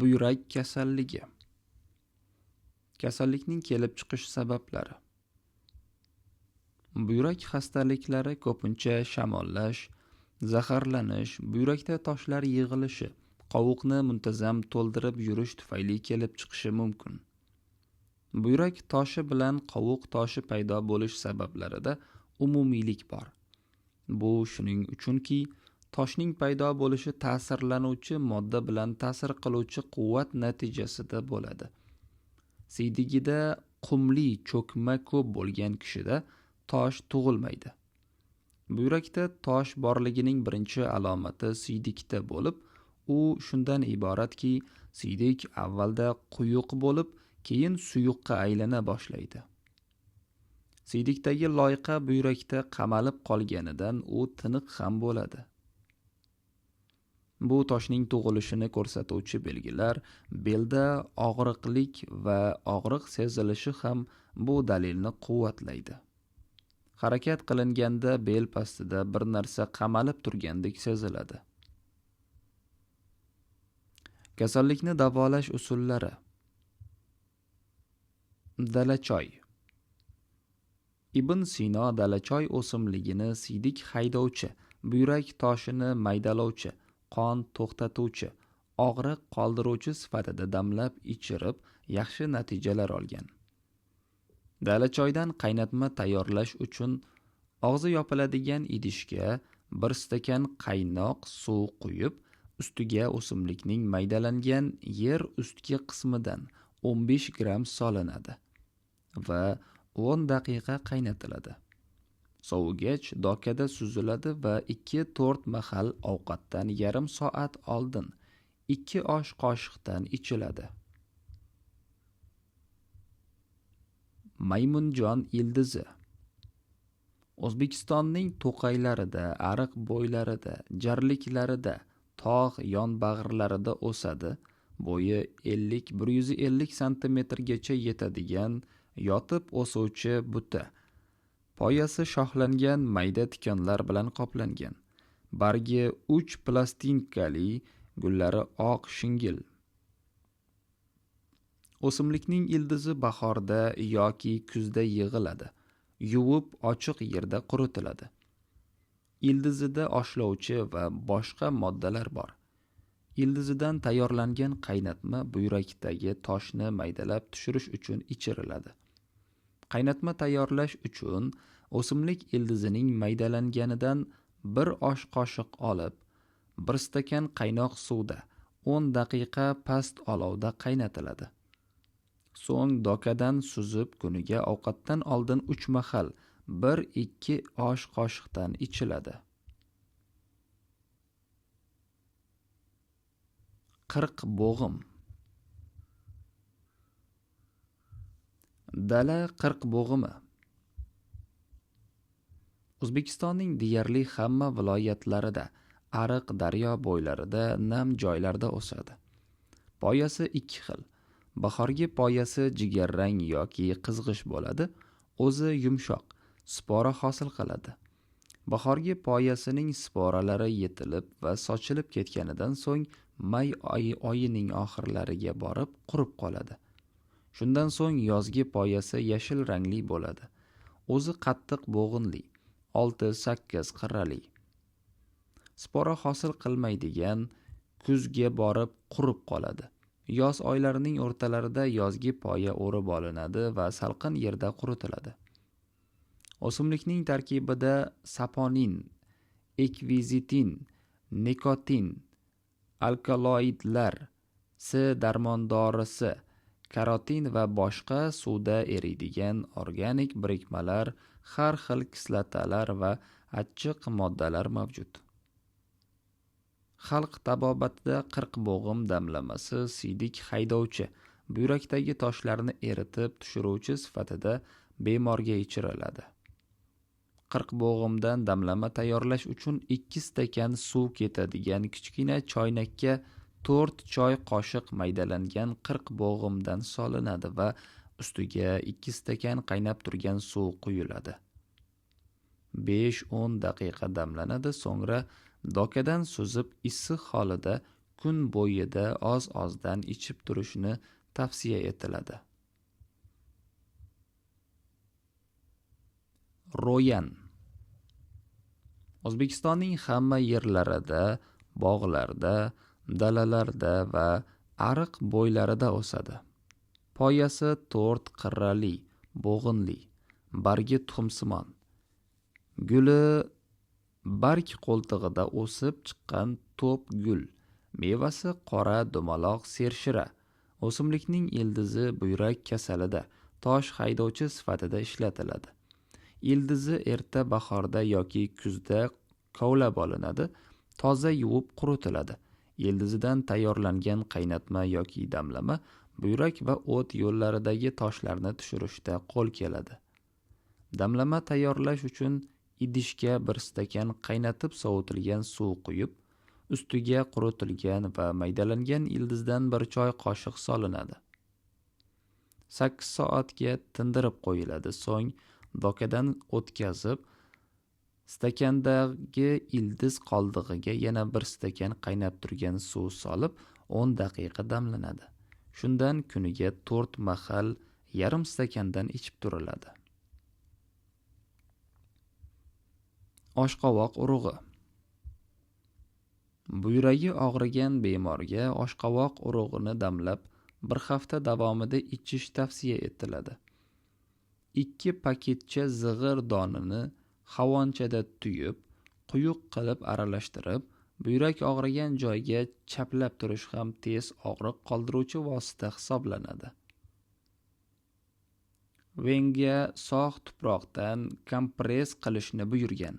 Buyrak kasalligi. Kasallikning kelib chiqish sabablari. Buyrak xastaliklari ko'pincha shamollash, zaharlanish, buyrakda toshlar yig'ilishi, qovuqni muntazam to'ldirib yurish tufayli kelib chiqishi mumkin. Buyrak toshi bilan qovuq toshi paydo bo'lish sabablarida umumiylik bor. Bu shuning uchunki, toshning paydo bo'lishi ta'sirlanuvchi modda bilan ta'sir qiluvchi quvvat natijasida bo'ladi. Siydigida qumli cho'kma ko'p bo'lgan kishida tosh tug'ilmaydi. Buyrakda tosh borligining birinchi alomati siydikda bo'lib, u shundan iboratki, siydik avvalda quyuq bo'lib, keyin suyuqqa aylana boshlaydi. Siydikdagi loyqa buyrakda qamalib qolganidan u tiniq ham bo'ladi. Bu toshning tug'ilishini ko'rsatuvchi belgilar belda og'riqlik va og'riq sezilishi ham bu dalilni quvvatlaydi. Harakat qilinganda bel pastida bir narsa qamalib turgandek seziladi. Kasallikni davolash usullari. Dalachoy. Ibn Sino dalachoy o'simligini siydik haydovchi, buyrak toshini maydalovchi, qon to'xtatuvchi, og'riq qoldiruvchi sifatida damlab ichirib, yaxshi natijalar olgan. Dalachoydan qaynatma tayyorlash uchun og'zi yopiladigan idishga 1 stakan qaynoq suv quyib, ustiga o'simlikning maydalangan yer ustki qismidan 15 gramm solinadi va 10 daqiqa qaynatiladi. Sovugach dokada suziladi va 2-4 mahal ovqatdan yarim soat oldin 2 osh qoshiqdan ichiladi. Maymunjon ildizi. O'zbekistonning to'qaylarida, ariq bo'ylarida, jarliklarida, tog' yonbag'irlarida o'sadi. Bo'yi 50-150 santimetrgacha yetadigan yotib o'suvchi buta. Poyasi shoxlangan mayda tikonlar bilan qoplangan. Bargi 3 plastinkali, gullari oq shingil. O'simlikning ildizi bahorda yoki kuzda yig'iladi. Yuvib ochiq yerda quritiladi. Ildizida oshlovchi va boshqa moddalar bor. Ildizidan tayyorlangan qaynatma buyrakdagi toshni maydalab tushirish uchun ichiriladi. Qaynatma tayyorlash uchun o'simlik ildizining maydalanganidan 1 osh qoshiq olib, 1 stakan qaynoq suvda 10 daqiqa past olovda qaynatiladi. So'ng dokadan suzib kuniga ovqatdan oldin 3 mahal 1-2 osh qoshiqdan ichiladi. 40 bo'g'im. Dala 40 bo'g'imi. O'zbekistonning deyarli hamma viloyatlarida, ariq daryo bo'ylarida, nam joylarda o'sadi. Poyasi 2 xil. Bahorgi poyasi jigarrang yoki qizg'ish bo'ladi, o'zi yumshoq, spora hosil qiladi. Bahorgi poyasining sporalari yetilib va sochilib ketganidan so'ng may oyining oxirlariga borib qurib qoladi. Shundan so'ng yozgi poyasi yashil rangli bo'ladi. O'zi qattiq bo'g'inli, 6-8 qirrali. Spora hosil qilmaydigan, kuzga borib qurib qoladi. Yoz oylarining o'rtalarida yozgi poya o'rib olinadi va salqin yerda quritiladi. O'simlikning tarkibida saponin, ekvizitin, nikotin, alkaloidlar, S darmondorisi, karotin va boshqa suvda eriydigan organik birikmalar, har xil kislotalar va achchiq moddalar mavjud. Xalq tabobatida 40 bo'g'im damlamasi siydik haydovchi, buyrakdagi toshlarni eritib tushiruvchi sifatida bemorga ichiriladi. 40 bo'g'imdan damlama tayyorlash uchun 2 stakan suv ketadigan kichkina choynakka 4 choy qoshiq maydalangan 40 bo'g'imdan solinadi va ustiga 2 stakan qaynab turgan suv quyiladi. 5-10 daqiqa damlanadi, so'ngra dokadan suzib issiq holida kun bo'yida oz-ozdan ichib turishni tavsiya etiladi. Ro'yan. O'zbekistonning hamma yerlarida, bog'larda, dalalarda va ariq bo'ylarida o'sadi. Poyasi 4 qirrali, bo'g'inli, bargi tuxumsimon. Guli barg qo'ltig'ida o'sib chiqqan to'p gul. Mevasi qora dumaloq sershira. O'simlikning ildizi buyrak kasalida tosh haydovchi sifatida ishlatiladi. Ildizi erta bahorda yoki kuzda kovlab olinadi, toza yuvib quritiladi. Ildizidan tayyorlangan qaynatma yoki damlama buyrak va o't yo'llaridagi toshlarni tushirishda qo'l keladi. Damlama tayyorlash uchun idishga 1 stakan qaynatib sovutilgan suv quyib, ustiga quritilgan va maydalangan ildizdan 1 choy qoshiq solinadi. 8 soatga tindirib qo'yiladi. So'ng dokadan o'tkazib, stakandagi ildiz qoldig'iga yana 1 stakan qaynab turgan suv solib, 10 daqiqa damlanadi. Shundan kuniga 4 mahal yarim stakandan ichib turiladi. Oshqovoq urug'i. Buyragi og'rigan bemorga oshqovoq urug'ini damlab, 1 hafta davomida ichish tavsiya etiladi. 2 paketcha zig'ir donini havonchada tuyib, quyuq qilib aralashtirib, buyrak og'rigan joyga chaplab turish ham tez og'riq qoldiruvchi vosita hisoblanadi. Venga sog' tuproqdan kompress qilishni buyurgan.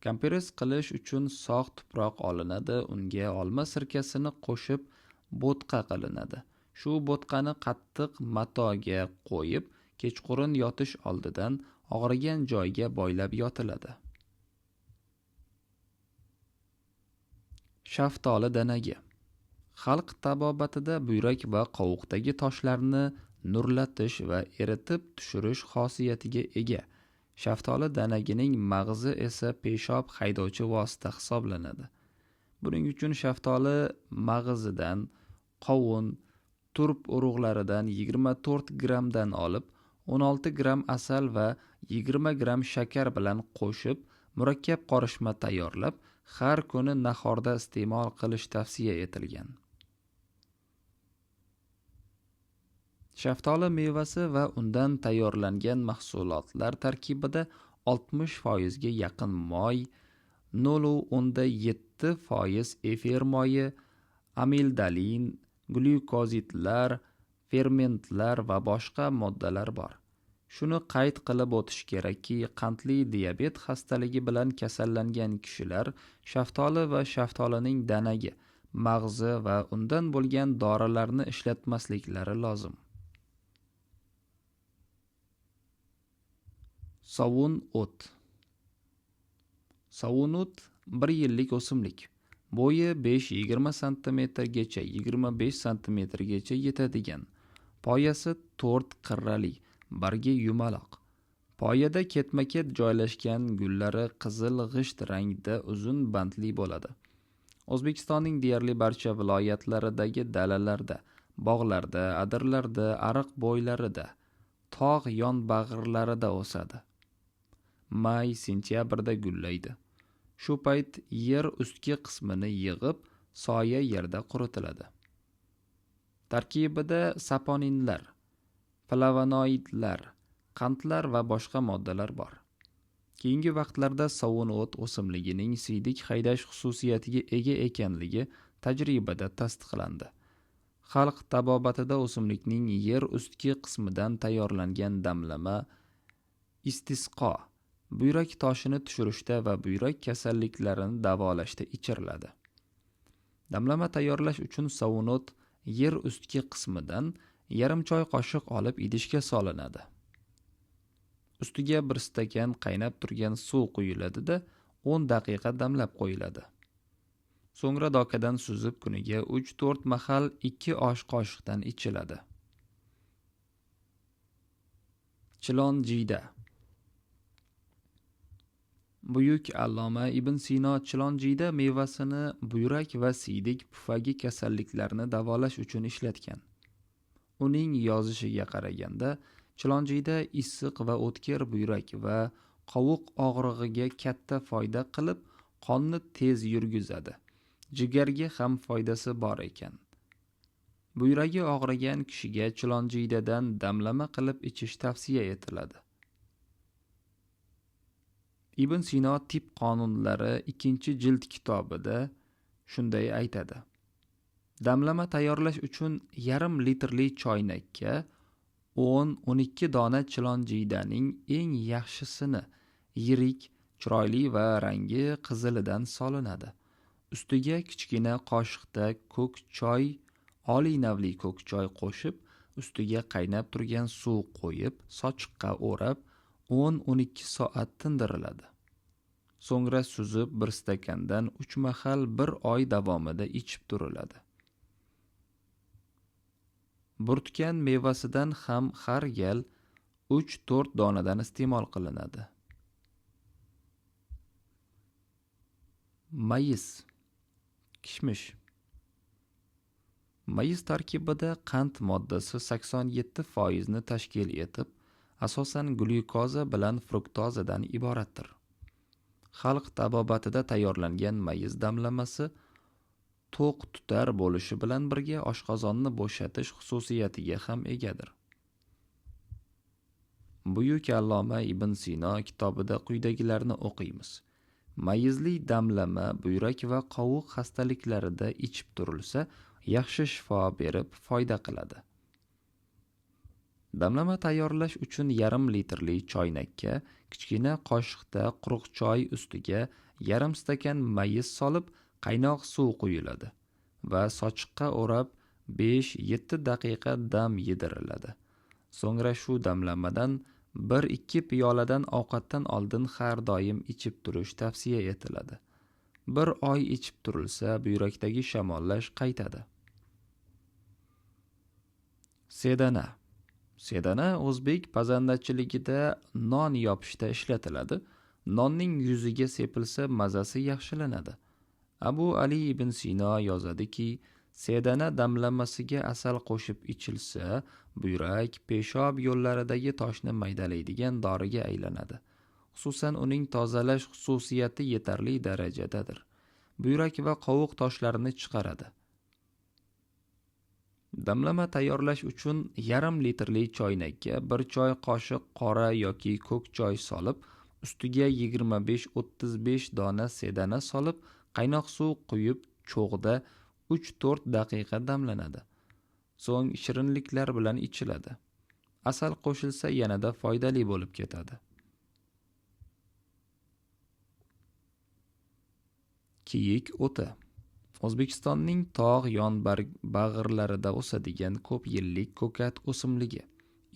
Kompress qilish uchun sog' tuproq olinadi, unga olma sirkasini qo'shib bo'tqa qilinadi. Shu bo'tqani qattiq matoga qo'yib, kechqurun yotish oldidan og'rigan joyga boylab yotiladi. Shaftoli danagi. Xalq tabobatida buyrak va qovuqdagi toshlarni nurlatish va eritib tushirish xosiyatiga ega. Shaftoli danagining mag'zi esa peshob haydovchi vosita hisoblanadi. Buning uchun shaftoli mag'zidan, qovun, turp urug'laridan 24 grammdan olib, 16 gramm asal va 20 gramm shakar bilan qo'shib, murakkab qorishma tayyorlab, har kuni nahorda iste'mol qilish tavsiya etilgan. Shaftoli mevasi va undan tayyorlangan mahsulotlar tarkibida 60% ga yaqin moy, 0.7% efir moyi, amildalin, glyukozidlar, fermentlar va boshqa moddalar bor. Shuni qayd qilib o'tish kerakki, qandli diabet xastaligi bilan kasallangan kishilar shaftoli va shaftolining danagi, mag'zi va undan bo'lgan dorilarni ishlatmasliklari lozim. Sovun o't. Sovun o't 1 yillik o'simlik. Bo'yi 5-20 santimetrgacha, 25 santimetrgacha yetadigan. Poyasi 4 qirrali, bargi yumaloq. Poyada ketma-ket joylashgan gullari qizil g'isht rangda uzun bandli bo'ladi. O'zbekistonning deyarli barcha viloyatlaridagi dalalarda, bog'larda, adirlarda, ariq bo'ylarida, tog' yonbag'irlarida o'sadi. May-sentyabrda gullaydi. Shu payt yer ustki qismini yig'ib, soya yerda quritiladi. Tarkibida saponinlar, flavonoidlar, qandlar va boshqa moddalar bor. Keyingi vaqtlarda sovun o't o'simligining siydik haydash xususiyatiga ega ekanligi tajribada tasdiqlandi. Xalq tabobatida o'simlikning yer ustki qismidan tayyorlangan damlama istisqo buyrak toshini tushirishda va buyrak kasalliklarini davolashda ichiriladi. Damlama tayyorlash uchun sovun o't yer ustki qismidan yarim choy qoshiq olib idishga solinadi. Ustiga 1 stakan qaynab turgan suv quyiladi-da, 10 daqiqa damlab qo'yiladi. So'ngra dokadan suzib kuniga 3-4 mahal 2 osh qoshiqdan ichiladi. Chilon jiyda. Buyuk alloma Ibn Sino chilonjiyda mevasini buyrak va siydik pufagi kasalliklarini davolash uchun ishlatgan. Uning yozishiga qaraganda, chilonjiyda issiq va o'tkir buyrak va qovuq og'rig'iga katta foyda qilib, qonni tez yurgizadi. Jigarga ham foydasi bor ekan. Buyragi og'rigan kishiga chilonjiydadan damlama qilib ichish tavsiya etiladi. Ibn Sino Tib qonunlari 2-jild kitobida shunday aytadi. Damlama tayyorlash uchun 0,5 litrli choynakka 10-12 dona chilonjiydaning eng yaxshisini yirik, chiroyli va rangi qizilidan solinadi. Ustiga kichkina qoshiqda ko'k choy, oliy navli ko'k choy qo'shib, ustiga qaynab turgan suv qo'yib, sochiqqa o'rab 10-12 soat tindiriladi. So'ngra suzib bir stakandan 3 mahal 1 oy davomida ichib turiladi. Burtkan mevasidan ham har gal 3-4 donadan iste'mol qilinadi. Mayiz, kishmish. Mayiz tarkibida qand moddasi 87% ni tashkil etib, asosan glyukoza bilan fruktozadan iboratdir. Xalq tabobatida tayyorlangan mayiz damlamasi to'q tutar bo'lishi bilan birga oshqozonni bo'shatish xususiyatiga ham egadir. Buyuk alloma Ibn Sino kitobida quyidagilarni o'qiymiz. Mayizli damlama buyrak va qovuq xastaliklarida ichib turilsa, yaxshi shifo berib foyda qiladi. Damlama tayyorlash uchun 0,5 litrli choynakka kichkina qoshiqda quruq choy ustiga 0,5 stakan mayiz solib, qaynoq suv quyiladi va sochiqqa o'rab 5-7 daqiqa dam yediriladi. So'ngra shu damlamadan 1-2 piyoladan ovqatdan oldin har doim ichib turish tavsiya etiladi. 1 oy ichib turilsa, buyrakdagi shamollash qaytadi. Sedana. Sedana o'zbek pazandachiligida non yopishda ishlatiladi. Nonning yuziga sepilsa mazasi yaxshilanadi. Abu Ali ibn Sino yozadiki, sedana damlamasiga asal qo'shib ichilsa, buyrak, peshob yo'llaridagi toshni maydalaydigan doriga aylanadi. Xususan uning tozalash xususiyati yetarli darajadadir. Buyrak va qovuq toshlarini chiqaradi. Damlama tayyorlash uchun 0,5 litrli choynakka 1 choy qoshiq qora yoki ko'k choy solib, ustiga 25-35 dona sedana solib, qaynoq suv quyib cho'g'da 3-4 daqiqa damlanadi. So'ng shirinliklar bilan ichiladi. Asal qo'shilsa yanada foydali bo'lib ketadi. Kiyik o'ti. O'zbekistonning tog' yon bag'irlarida o'sadigan ko'p yillik ko'kat o'simligi.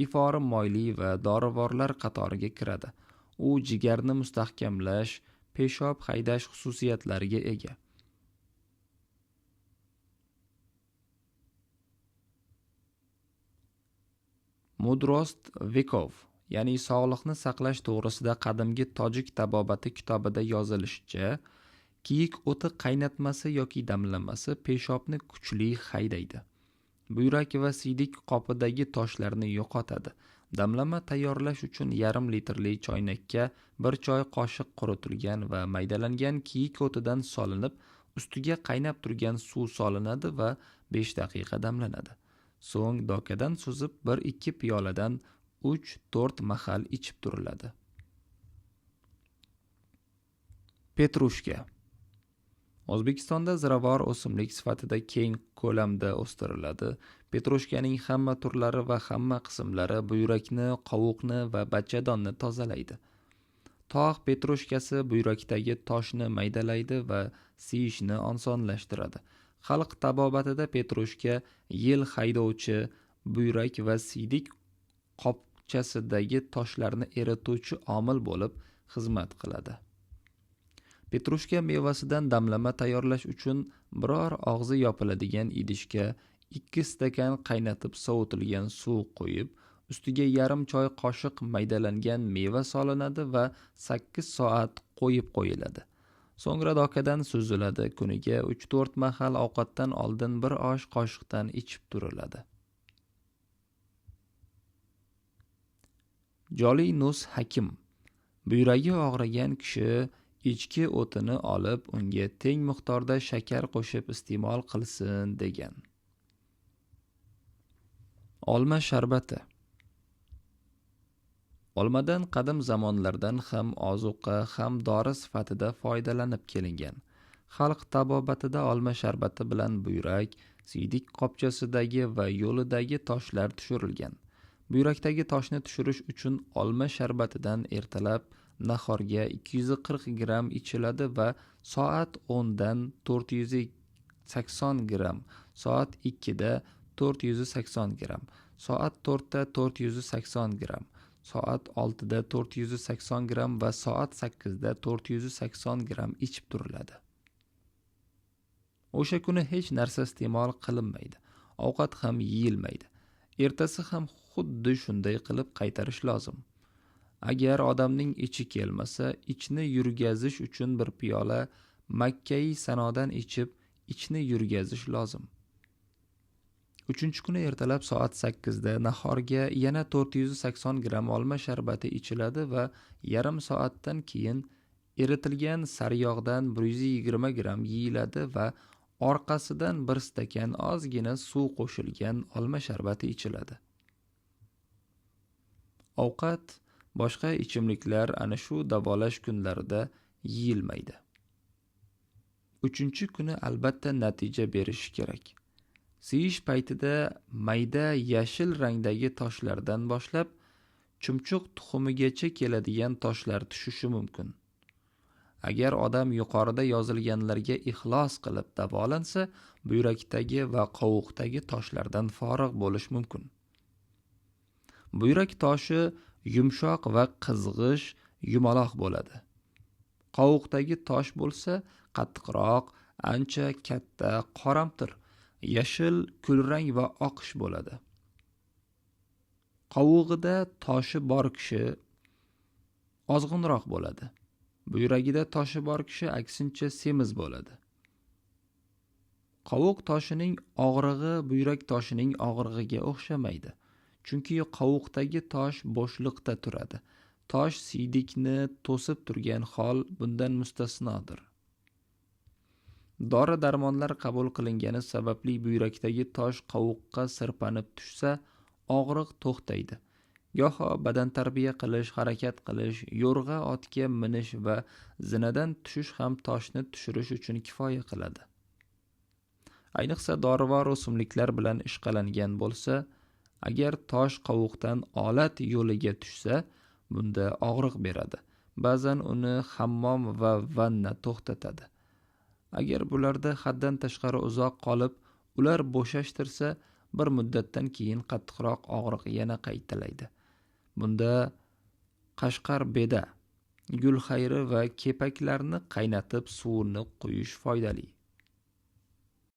Ifori moyli va dorivorlar qatoriga kiradi. U jigarni mustahkamlash, peshob haydash xususiyatlariga ega. Mudrost Vekov, ya'ni sog'liqni saqlash to'g'risida qadimgi tojik tabobati kitobida yozilishicha, kiyik o'ti qaynatmasi yoki damlamasi peshobni kuchli haydaydi. Buyrak va siydik qopidagi toshlarni yo'qotadi. Damlama tayyorlash uchun 0,5 litrli choynakka 1 choy qoshiq quritilgan va maydalangan kiyik o'tidan solinib, ustiga qaynab turgan suv solinadi va 5 daqiqa damlanadi. So'ng dokadan suzib 1-2 piyoladan 3-4 mahal ichib turiladi. Petrushka. O'zbekistonda ziravor o'simlik sifatida keng ko'lamda o'stiriladi. Petrushkaning hamma turlari va hamma qismlari buyrakni, qovuqni va bachadonni tozalaydi. Tog' petrushkasi buyrakdagi toshni maydalaydi va siyishni osonlashtiradi. Xalq tabobatida petrushka yel haydovchi, buyrak va siydik qopchasidagi toshlarni erituvchi omil bo'lib xizmat qiladi. Petrushka mevasidan damlama tayyorlash uchun biror og'zi yopiladigan idishga 2 stakan qaynatib sovutilgan suv qo'yib, Ustiga yarim choy qoshiq maydalangan meva solinadi va 8 soat qo'yib qo'yiladi. So'ngra dokadan suziladi. Kuniga 3-4 mahal ovqatdan oldin bir osh qoshiqdan ichib turiladi. Jolinus hakim: buyragi og'rigan kishi echki o'tini olib, unga teng miqdorda shakar qo'shib iste'mol qilsin degan. Olma sharbati. Olmadan qadim zamonlardan ham ozuqa, ham dori sifatida foydalanib kelingan. Xalq tabobatida olma sharbati bilan buyrak, siydik qopchasidagi va yo'lidagi toshlar tushirilgan. Buyrakdagi toshni tushirish uchun olma sharbatidan ertalab nahorga 240 gramm ichiladi va soat 10 dan 480 gramm, soat 2 da 480 gramm, soat 4 da 480 gramm, soat 6 da 480 gramm va soat 8 da 480 gramm ichib turiladi. O'sha kuni hech narsa iste'mol qilinmaydi, ovqat ham yeyilmaydi. Ertasi ham xuddi shunday qilib qaytarish lozim. Agar odamning ichi kelmasa, ichni yurgazish uchun bir piyola makkai sanodan ichib, ichni yurgazish lozim. 3-kuni ertalab soat 8 da nahorga yana 480 gramm olma sharbati ichiladi va yarim soatdan keyin eritilgan sariyog'dan 120 gramm yeyiladi va orqasidan bir stakan ozgina suv qo'shilgan olma sharbati ichiladi. Ovqat, boshqa ichimliklar ana shu davolash kunlarida yeyilmaydi. 3-kuni albatta natija berishi kerak. Siyish paytida mayda yashil rangdagi toshlardan boshlab chumchuq tuxumigacha keladigan toshlar tushishi mumkin. Agar odam yuqorida yozilganlarga ixlos qilib davolansa, buyrakdagi va qovuqdagi toshlardan forig' bo'lish mumkin. Buyrak toshi yumshoq va qizg'ish yumaloq bo'ladi. Qovuqdagi tosh bo'lsa qattiqroq, ancha katta, qoramtir, yashil, kulrang va oqish bo'ladi. Qovug'ida toshi bor kishi ozg'inroq bo'ladi. Buyragida toshi bor kishi aksincha semiz bo'ladi. Qovuq toshining og'rig'i buyrak toshining og'rig'iga o'xshamaydi. Chunki qovuqdagi tosh bo'shliqda turadi. Tosh siydikni to'sib turgan hol bundan mustasnodir. Dori-darmonlar qabul qilingani sababli buyrakdagi tosh qovuqqa sirpanib tushsa, og'riq to'xtaydi. Goho badantarbiya qilish, harakat qilish, yo'rg'a otga minish va zinadan tushish ham toshni tushirish uchun kifoya qiladi. Ayniqsa dorivor o'simliklar bilan ishqalangan bo'lsa, agar tosh qovuqdan olat yo'liga tushsa, bunda og'riq beradi. Ba'zan uni hammom va vanna to'xtatadi. Agar bularda haddan tashqari uzoq qolib, ular bo'shashtirsa, bir muddatdan keyin qattiqroq og'riq yana qaytalaydi. Bunda qashqar beda, gulxayri va kepaklarni qaynatib suvini quyish foydali.